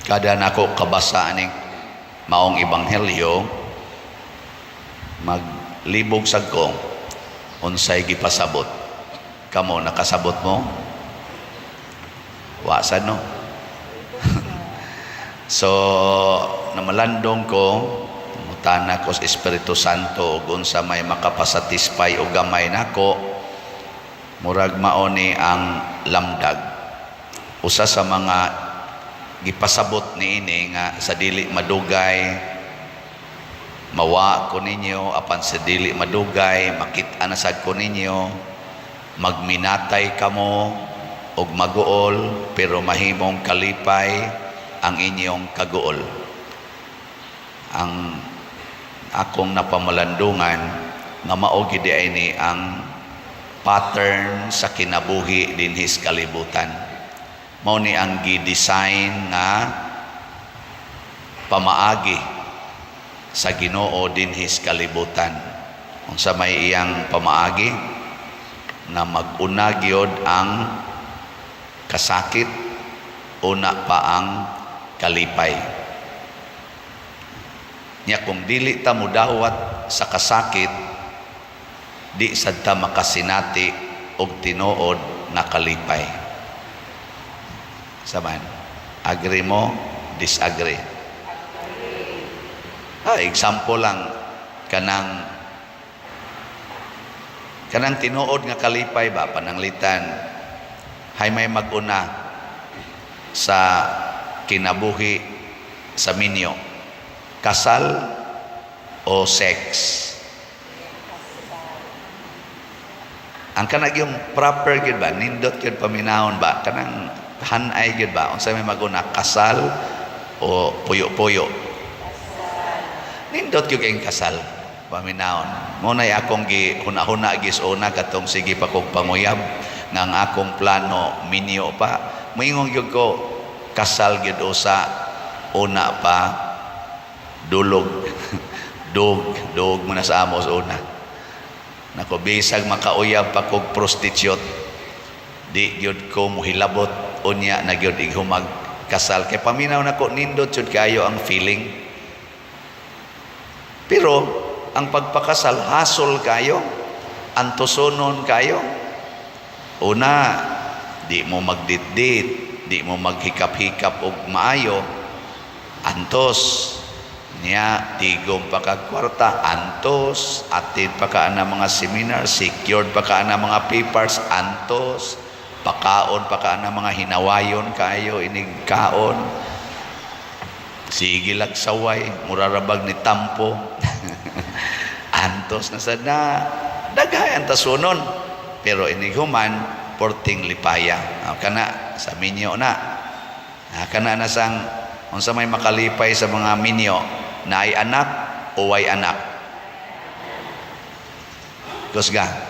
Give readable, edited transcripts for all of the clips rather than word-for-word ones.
Kada nako kabasa aning maong ebanghelyo, maglibog sad ko unsay gipasabot. Kamo, nakasabot mo? Wa sad, no? So namalandong ko, mutana ko sa Espiritu Santo ug unsa may makapasatisfy og gamay nako. Murag mao ni ang lamdag. Usa sa mga gipasabot niini nga sa dili madugay mawa ko ninyo, apan sa dili madugay makit-a na sad ko ninyo. Magminatay kamo og maguol, pero mahimong kalipay ang inyong kaguol. Ang akong napamalandungan nga mao gid ay ni ang pattern sa kinabuhi dinhi sa kalibutan. Mao ni ang gi-design nga pamaagi sa Ginoo dinhi sa kalibutan. Unsa may iyang pamaagi? Na mag-una gyud ang kasakit, una pa ang kalipay. Nya kung dili ta mudawat sa kasakit, di sad ta makasinati og tinuod nga kalipay. Saman, agree mo, disagree? Ah, example lang, kanang tinuod nga kalipay ba, pananglitan hay may mag-una sa kinabuhi sa minyo, kasal o sex? Ang kanang yung proper gyud ba, nindot gyud paminahon ba, kanang hanay gyud ba, unsa may mag-una, kasal o puyo-puyo? Nindot gyud kayong kasal paminahon. Mo nay akong gi huna-huna gis una katong sige pa kog panguyab nga ang akong plano minyo pa. Moingon gyud ko, kasal gyud usa, una pa dulog. Dug dug mo na sa amo sa una. Nako, bisag makauyab pa kog prostitute, di gyud ko mohilabot unya na gyud ighumag kasal, kay paminaw nako, nindot jud kayo ang feeling. Pero ang pagpakasal, hasol kayo, antusonon kayo. Una, di mo magditdit, di mo maghikap-hikap og maayo, antos. Niya tigom pa kag kwarta, antos. Attend pa ka na mga seminar, secured pa ka na mga papers, antos. Pakaon pa ka na mga hinawayon kayo inig kaon, sige lag saway, murarabag ni tampo, antos na sad na. Daghay ang tasunon, pero inig human, porting lipaya. Ah, kana sa minyo na. Ah, kana na sang unsa may makalipay sa mga minyo, naay anak o way anak? Kusga.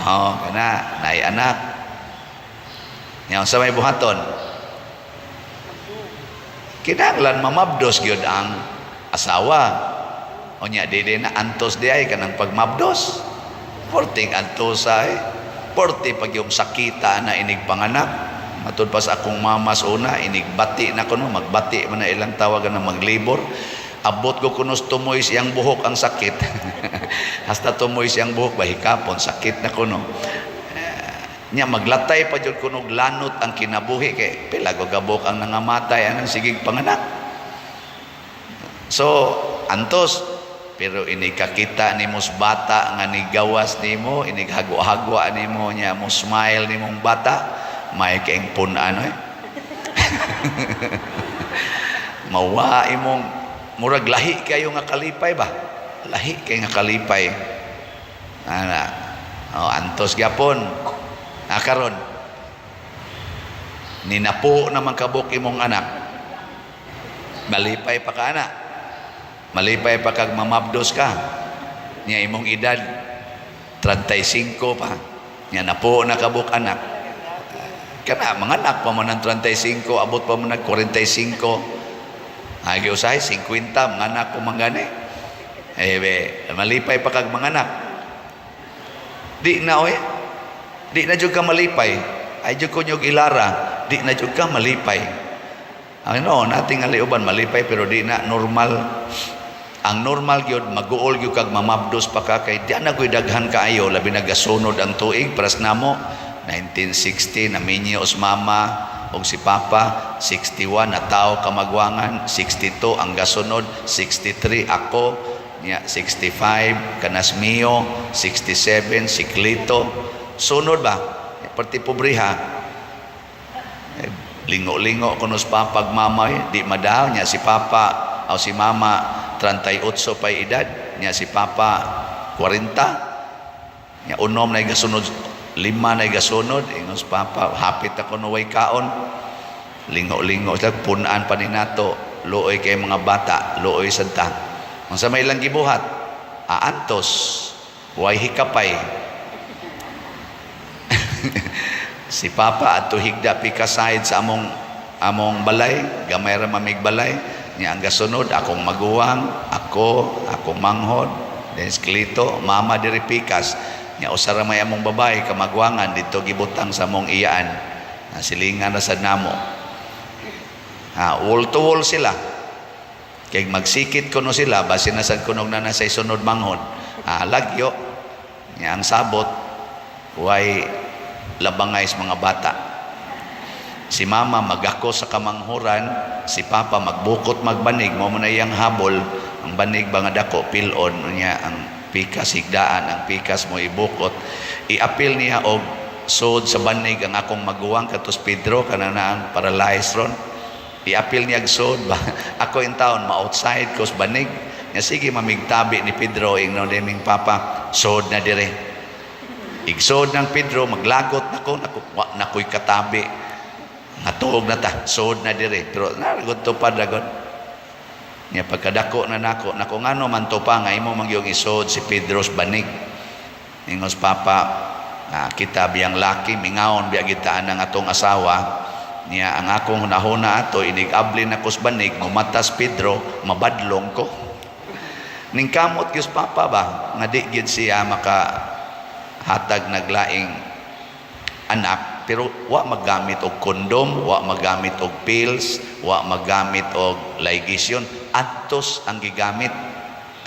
Oh, kana naay anak. Nya unsa may buhaton? Kinahanglan mamabdos gyud ang asawa. Unya dili na antos di ay kanang pagmabdos, porting antosa eh. Porte pag yung sakita na inig panganak. Matud pa sa akong mama sa una, inig bati na kuno, magbati man na ilang tawagan na maglibor. Abot ko kuno tumoy siyang buhok ang sakit. Hasta tumoy siyang buhok ba, hikapon sakit na kuno. Nya maglatay pa jud kuno, lanot ang kinabuhi kay pila ko gabok ang nangamatay anang sigig panganak. So antos, pero inig kakita nimo sa bata nga nigawas nimo, inig hagwa-hagwa nimo nya mo smile nimong bata, may kaing pun-an eh. Mawa imong murag lahi kayo nga kalipay ba? Lahi kay nga kalipay. Ana. Oh, antos gyapon. Ah, karon ninapo naman kabuk imong anak. Malipay pa ka ana. Malipay pa kag mamabdos ka. Niya imong edad 35 pa. Niya napo na kabuk anak. Kana mga anak pa man ang 35, abot pa man nag 45. Agi usahay 50 mga anak ko man gani. Eh be, malipay pa kag mga anak. Di na oy. Di na jud ka malipay. Ay jud ko nyog ilara, di na jud ka malipay. Ang no, nating uban malipay, pero di na normal. Ang normal gyud, maguol gyud kag mamabdos pa ka kay di na ko'y daghan kaayo, labi nagasunod ang tuig. Paras namo, 1960 naminyo os mama og si papa, 61 natawo kamagwangan, 62 ang gasunod, 63 ako niya, 65 kanas mio, 67 si Clito. Sunod ba, perti pobriha. Eh, lingo-lingo kuno sa papa ug mama eh, di madaw niya si papa o si mama, 38 pa edad niya, si papa 40 niya, unom na gasunod, lima na gasunod. Ingon sa papa, "Hapit ako no way kaon." Lingo-lingo sila, punan pa ni nato. Luoy kay mga bata, luoy sad ta. Unsa may ilang gibuhat? Aantos, way hikapay. Si papa adto higda pika side sa among balay, gamay ra mamig balay niya. Ang gasunod akong maguwang, ako, akong manghod, then si Clito, mama diri pikas niya. Usa ra may among babae kamagwangan dito, gibutang sa among iyaan na silingan ra sad namo. Ha, wall to wall sila kay magsikit kuno sila, basin na sad kunog na nasa isunod manghod. Ha, lagyo niya. Ang sabot, way labangay sa mga bata. Si mama magako sa kamanghuran, si papa magbukot, magbanig, mo na iyang habol. Ang banig ba nga dako, pilon niya ang pikas, higdaan ang pikas mo ibukot. Iapil niya og sud sa banig ang akong maguwang katos Pedro kana na ang paralyzed ron. Iapil niya og sud ba. Ako in town ma-outside kos banig. Nga sige mamigtabi ni Pedro, ingnon niming papa, "Sud na dire." Igsod ng Pedro, maglagot nako, nako, wa nakoy katabi. Natuog na ta, sud na dire. Pero naragot to pa dragon. Nya pagkadako na nako, nako, ngano man to pa nga imo man gyung isod si Pedro's banig? Ingos papa, ah, kita biyang laki, mingawon biya kita ang atong asawa. Niya ang akong hunahuna ato, inig abli na kos banig, mumatas Pedro, mabadlong ko. Ning kamot gyud papa ba nga di gyud siya maka hatag naglaing anak, pero wa maggamit og kondom, wa maggamit og pills, wa maggamit og ligation. Antos ang gigamit,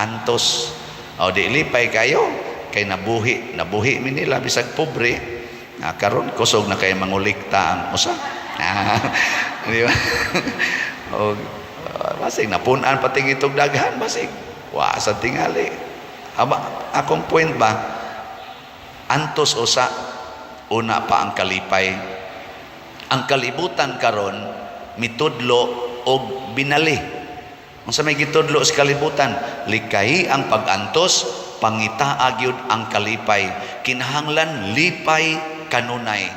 antos. O di lipay kayo kay nabuhi, nabuhi mi nila bisag pobre. Ah, karon kusog na kay mangulikta ang usa. Ah, di ba? O basig napun-an pa tingitog daghan, basig wa sa tingali. Aba, akong point ba, antos usa, una pa ang kalipay. Ang kalibutan karon mitudlo og binali. Unsa may gitudlo sa kalibutan? Likayi ang pag-antos, pangitaa gyud ang kalipay. Kinahanglan lipay kanunay.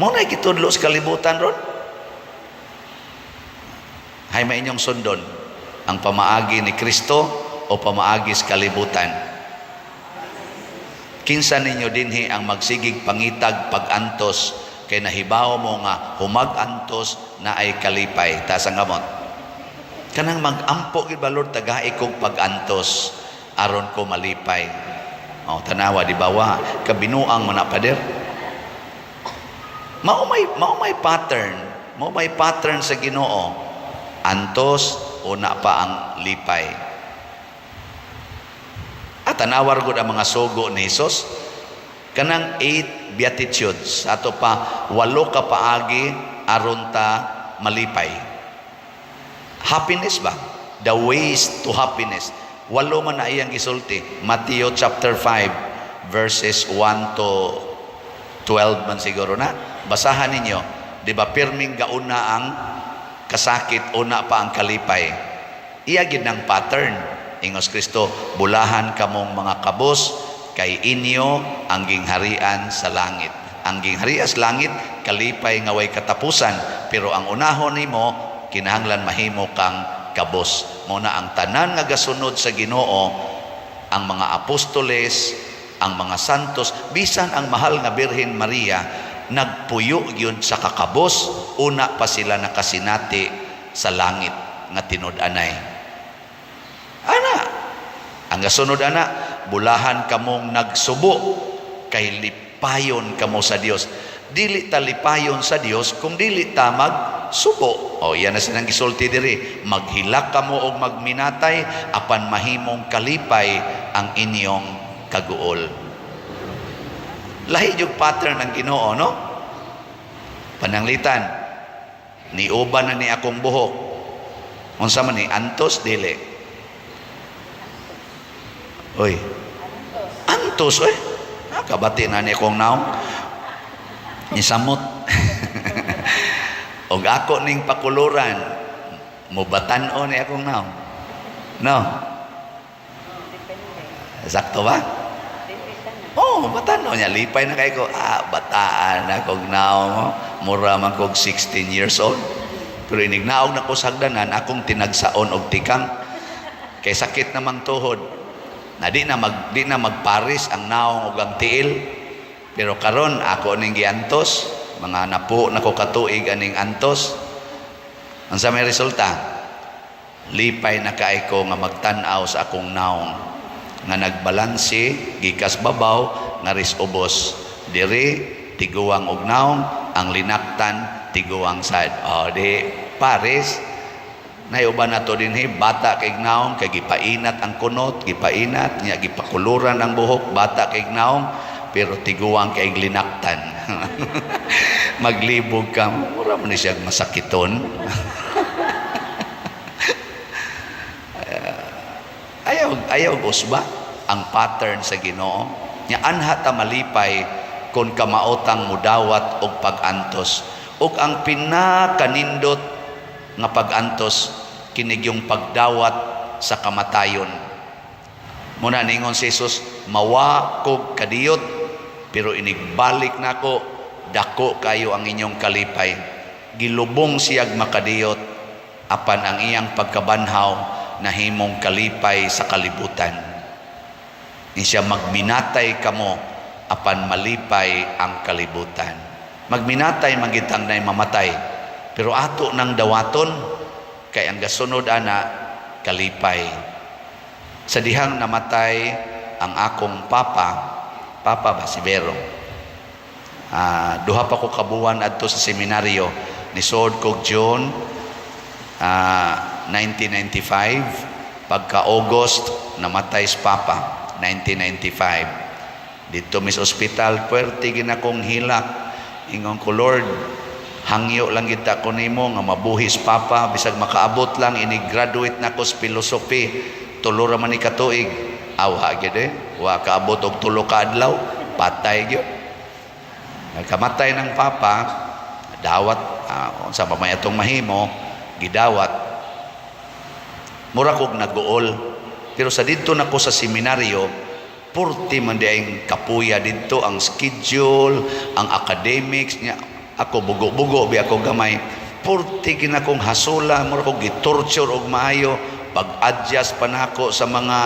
Mao na gitudlo sa kalibutan ron. Hay may inyong sundon, ang pamaagi ni Kristo o pamaagi sa kalibutan? Kinsa ninyo dinhi ang magsigig pangitag pag-antos kay nahibaw mo nga humag-antos na ay kalipay? Taas ang kamot. Kanang mag-ampo gyud ba, "Lord, tagai kog pag-antos aron ko malipay." Oh, tanawa, di ba wa kabinuang man na, pader. Mao may pattern, mao may pattern sa Ginoo. Antos, una pa ang lipay. At tanawar gud ang mga sugo ni Jesus, kanang eight beatitudes, ato pa walo ka paagi aron ta malipay. Happiness ba? The ways to happiness. Walo man na iyang gisulti. Matthew chapter 5 verses 1 to 12 man siguro na. Basahan ninyo. Di ba pirming gauna ang kasakit, una pa ang kalipay? Iya gid ng pattern. Ingos Kristo, "Bulahan kamong mga kabos kay inyo ang gingharian sa langit." Ang gingharian sa langit, kalipay nga way katapusan, pero ang unahon nimo kinahanglan mahimo kang kabos. Mao na ang tanan nga gasunod sa Ginoo, ang mga apostoles, ang mga santos, bisan ang mahal nga Birhen Maria, nagpuyo gyud sa kakabos, una pa sila nakasinati sa langit nga tinud-anay. Ana, ang gasunod ana, "Bulahan kamong nagsubo kay lipayon kamo sa Dios." Dili ta lipayon sa Dios kung dili ta magsubo. O yan na silang gisulti diri, maghilak kamo og magminatay apan mahimong kalipay ang inyong kaguol. Lahi yung pattern ng Ginoo, no? Pananglitan, niuban na ni akong buhok. Unsa man ni, antos dili? Oy. Antos oy. Nakabati na ni akong naong. Nisamot. Og ako ning pakuluran, mubatan-o ni akong naong. No? Depende. Sakto ba? Depende na. Oh, batan-o niya. Lipay na kay ko. Ah, bataan na kog naong. Oh. Mura man kog 16 years old. Pero inignaog na ko sa hagdanan, akong tinagsaon og tikang. Kay sakit namang tuhod. Na di na magparis ang naong ug ang tiil. Pero karon ako ning giantos, mga napo na ko katuig aning antos. Unsa may resulta? Lipay na kay ko nga magtan-aw sa akong naong nga nagbalanse gikas babaw ngaris ubos. Diri tiguang og naong, ang linaktan tiguang sad. Oh, di pares. Nayuban nato dinhi, bata kay naong kay gipainat ang kunot, gipainat nya, gipakuluran ang buhok, bata kay naong pero tiguang kay linaktan. Maglibog ka, mura man ni siya masakiton. Ayaw ayaw usba ang pattern sa Ginoo. Nya anha ta malipay kon kamaotang mudawat og pag-antos. Ug ang pinakanindot nga pag-antos kinig yung pagdawat sa kamatayon. Muna ningon si Jesus, mawa kog kadiyot, pero inigbalik nako, dako kayo ang inyong kalipay. Gilubong siyag makadiyot, apan ang iyang pagkabanhaw nahimong kalipay sa kalibutan. Ni siya, magminatay kamo apan malipay ang kalibutan. Magminatay man gitang nay mamatay, pero ato nang dawaton kay ang gasunod ana kalipay. Sa dihang namatay ang akong papa, papa ba si Vero? 2 pa ko kabuwan adto sa seminaryo. Nisod kog June 1995, pagka August namatay si papa 1995. Dito mis ospital, puwerte ginakong hilak. Ingon ko, "Lord, hangyo lang kita ko nimo nga mabuhi si papa bisag makaabot lang ini graduate na ko sa philosophy, 3 ra man ni katuig." Awa gyud eh, wa kaabot og 3 ka adlaw, patay gyud. Nagkamatay ng papa, dawat, unsa pa may atong mahimo, gidawat. Mura kog naguol. Pero sa didto nako sa seminaryo, purti man di ang kapuya didto, ang schedule, ang academics niya. Ako bugo-bugo bi ako gamay. Purti ginakong hasula, mura kog gitorture og maayo, pag-adjust pa nako sa mga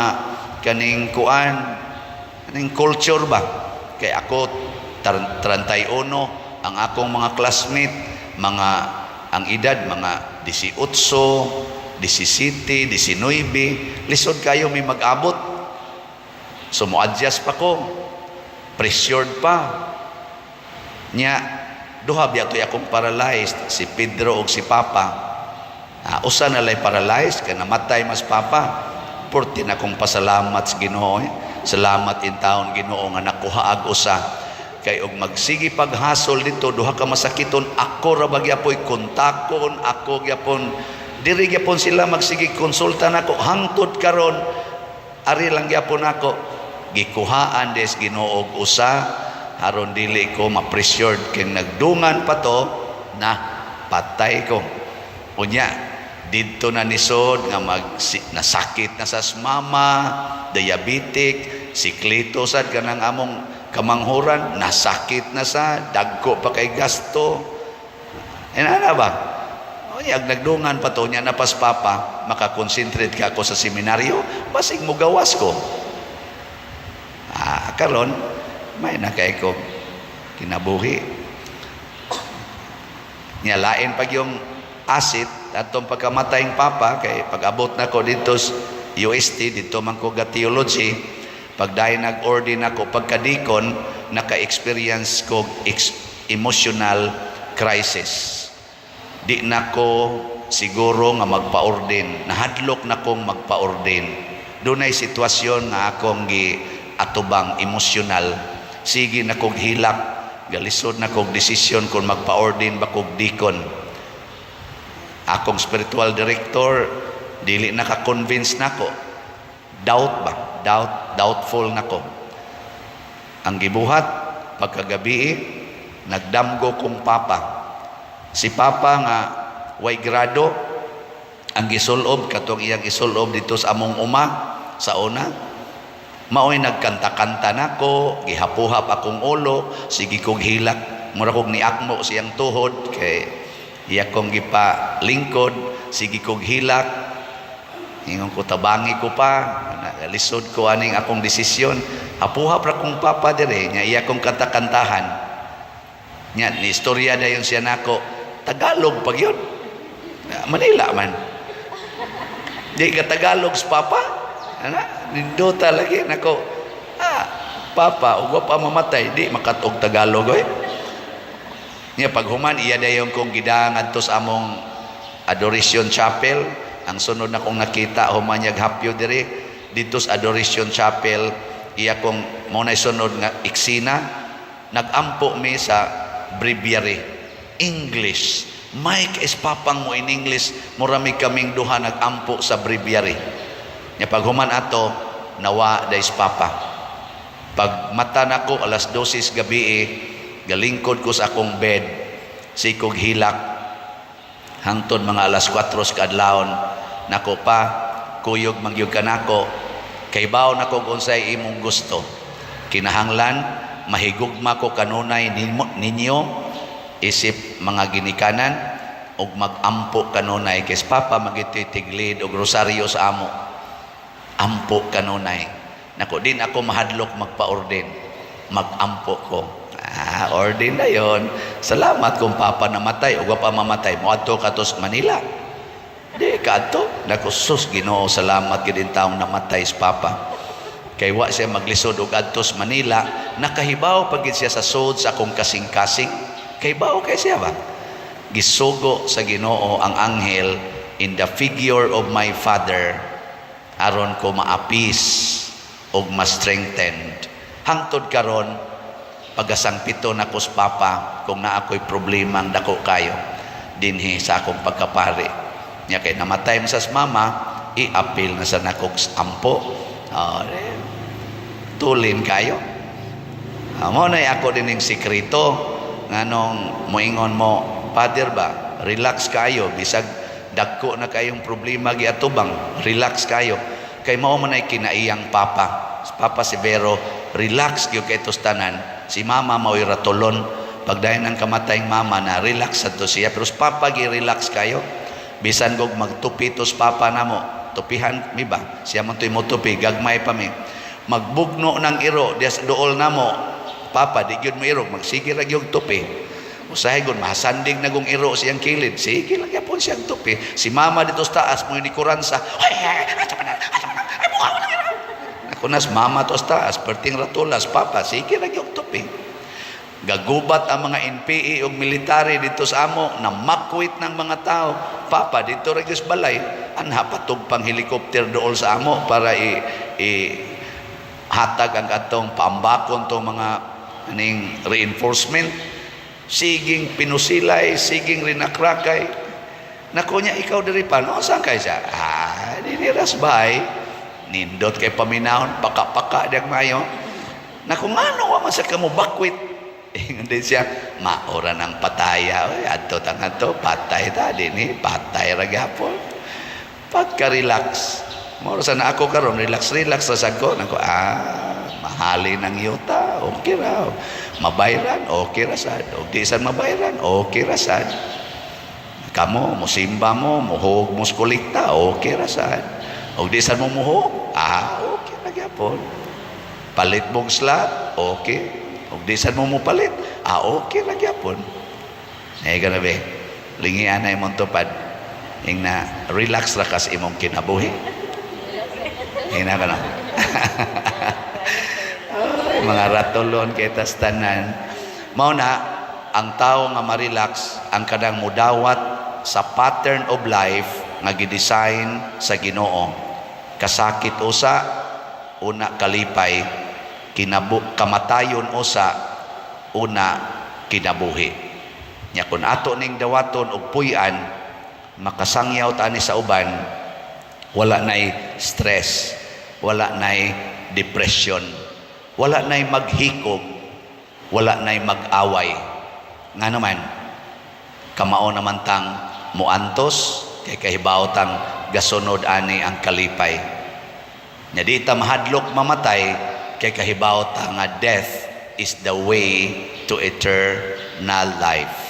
kaning kuan, kaning culture ba. Kay ako 31, ang akong mga classmate, mga ang edad mga 18, 17, 19, lisod kayo may mag-abot. So mo-adjust pa ko. Pressured pa. Nya duha biya to'y akong paralyzed, si Pedro ug si Papa. Usa na lay paralyzed kay namatay mas Papa. Purti na akong pasalamat sa Ginoo. Eh. Salamat in taon Ginoo nga nakuha ag usa. Kay og magsige paghasol dito, duha ka masakiton, ako ra ba gyapoy kontakon, ako gyapon diri gyapon sila magsige konsulta nako hangtod karon, ari lang gyapon ako. Gikuhaan des Ginoo og usa aron dili ko ma-pressured kay nagdungan pa to na patay ko. Unya didto na nisod nga mag si, nasakit na sa mama, diabetic, siklito sad kanang among kamanghuran, nasakit na sa dagko pa kay gasto. Inana ba? Unya nagdungan pa to nya napas papa, makakonsentrate ka ako sa seminaryo, basig mo gawas ko. Karon may na kay ko kinabuhi. Nya lain pag yung asit atong pagkamatay ng papa kay pag-abot na ko dito sa UST, dito man ko ga theology, pag dahil nag-ordain ako pagkadikon, naka-experience ko emotional crisis. Di na ko siguro nga magpa-ordain. Nahadlok na kong magpa-ordain. Dunay sitwasyon nga akong gi atubang emosyonal. Sige na kog hilak, galisod na kog desisyon kung magpa-ordain ba kog deacon. Akong spiritual director dili naka-convince nako. Doubt ba? Doubt, doubtful nako. Ang gibuhat pagkagabi, nagdamgo kong papa. Si papa nga way grado, ang gisulob katong iyang isulob dito sa among uma sa una, maoy nagkanta-kanta nako, gihapuhap akong ulo, sige kog hilak, mura kog niakmo siyang tuhod kay iya kong gipa lingkod, sige kog hilak. Ingon ko, "Tabangi ko pa, lisod ko aning akong desisyon." Hapuhap ra kong papa dire nya, iya kong kanta-kantahan. Nya ni istorya dayon siya nako, Tagalog pag yun. Manila man. Di ka Tagalog sa papa. Ana, nindota lagi nako. Ah, papa, ug pa mamatay, di makatog Tagalog oy. Nya paghuman, iya dayon kong gidang adto sa among Adoration Chapel. Ang sunod na kong nakita human niyag hapyo diri dito sa Adoration Chapel, iya kong mo na sunod nga eksena, nagampo mi sa breviary English. Mike is papang mo in English, murami kaming duha nagampo sa breviary. Nya paghuman ato, nawa dais papa. Pag mata nako alas 12 gabi eh, galingkod ko sa akong bed, sikog hilak hangtod mga alas 4 sa kaadlawon. Nako pa, kuyog mangyud ka nako, kay baw nako kung unsay imong gusto. Kinahanglan mahigugma ko kanunay ninyo isip mga ginikanan ug magampo kanunay kay papa magititig-lead og rosaryo sa amo. Ampo kanunay. Nako, din ako mahadlok magpa-ordain, magampo ko. Ah, ordain na yon. Salamat kung papa namatay ug wa pa mamatay moadto ka sa Manila, di ka adto. Nako, sus, Ginoo, salamat gid taong namatay sa papa kay wa siya maglisod og adto sa Manila. Nakahibaw pag gid siya sa sud sa akong kasing-kasing, kay bawo kay siya ba. Gisugo sa Ginoo ang anghel in the figure of my father aron ko maapis og ma-strengthened. Hangtod karon, pagasangpito nako sa papa kung naa ko'y problemang dako kayo dinhi sa akong pagkapari. Nya kay namatay man sa mama, i-apil na sa nakog ampo. Oh, eh, tulin kayo. Ah, mo na ako din yung sikreto nganong moingon mo, "Father ba, relax kayo bisag dagko na kayong problema giatubang, relax kayo." Kay mao man ay kinaiyang papa. Si Papa Severo, relax gyud kay tanan. Si mama mao'y ratulon. Pagdayon ang kamatay mama na, relax adto siya, pero sa papa gi relax kayo. Bisan gog magtupi tos papa namo, tupihan mi ba, siya man to'y motupi, gagmay pa mi. Magbugno ng iro diya sa duol namo, papa di gyud mo iro, magsige ra gyud tupi. Usahay gud mahasandig na gong iro siyang kilid, sige lang gyapon siyang tupi. Si mama dito sa taas mo ni kuransa. Ay, ay, ay, ay, mukha mo lang iro. Ako nas mama to sa taas, perting ratulas, papa sige ra gyud tupi. Gagubat ang mga NPA ug military dito sa amo, namakwit ng mga tao. Papa dito ra gyud sa balay, anha patug pang helicopter dool sa amo para i hatag ang atong paambakon tong mga aning reinforcement. Siging pinusilay, siging rinakrakay. Nako niya, ikaw diri pa, no? Saan kay siya? Ah, dinhi ras bay. Nindot kay paminahon, paka-paka diag mayo. Nako, ngano wa man sa kamo bakwit? Ingon din siya, maora ng pataya. Oy, adto tang adto, patay ta dinhi, patay ra gyapon. Pagka-relax. Moro sa na ako karon, relax relax ra sad ko. Nako, ah, mahali ng yuta, okay ra. Mabayran, okay ra sad. Og di sad mabayran, okay ra sad. Kamo, musimba mo, muhog mo sa kolekta, okay ra sad. Og di sad mo muhog, ah, okay ra gyapon. Palit mong slot, okay. Og di sad mo mupalit, ah, okay ra gyapon. Eh, ganabi, lingian na imong tupad. Ing na, relax ra kas imong kinabuhi. Ing na ka na. Ay, mga ratulon kay tas tanan. Mao na, Ang tao nga ma-relax ang kanang mudawat sa pattern of life nga gidesign sa Ginoo. Kasakit usa, una kalipay, kamatayon usa, una kinabuhi. Nya kung ato ning dawaton og puy-an, makasangyaw ta ani sa uban, wala nay stress, wala nay depression, wala nay maghikog, wala nay mag-away. Nga naman, kamao naman tang muantos, kay kahibaw tang gasunod ani ang kalipay. Nya di ta mahadlok mamatay, kay kahibaw ta nga death is the way to eternal life.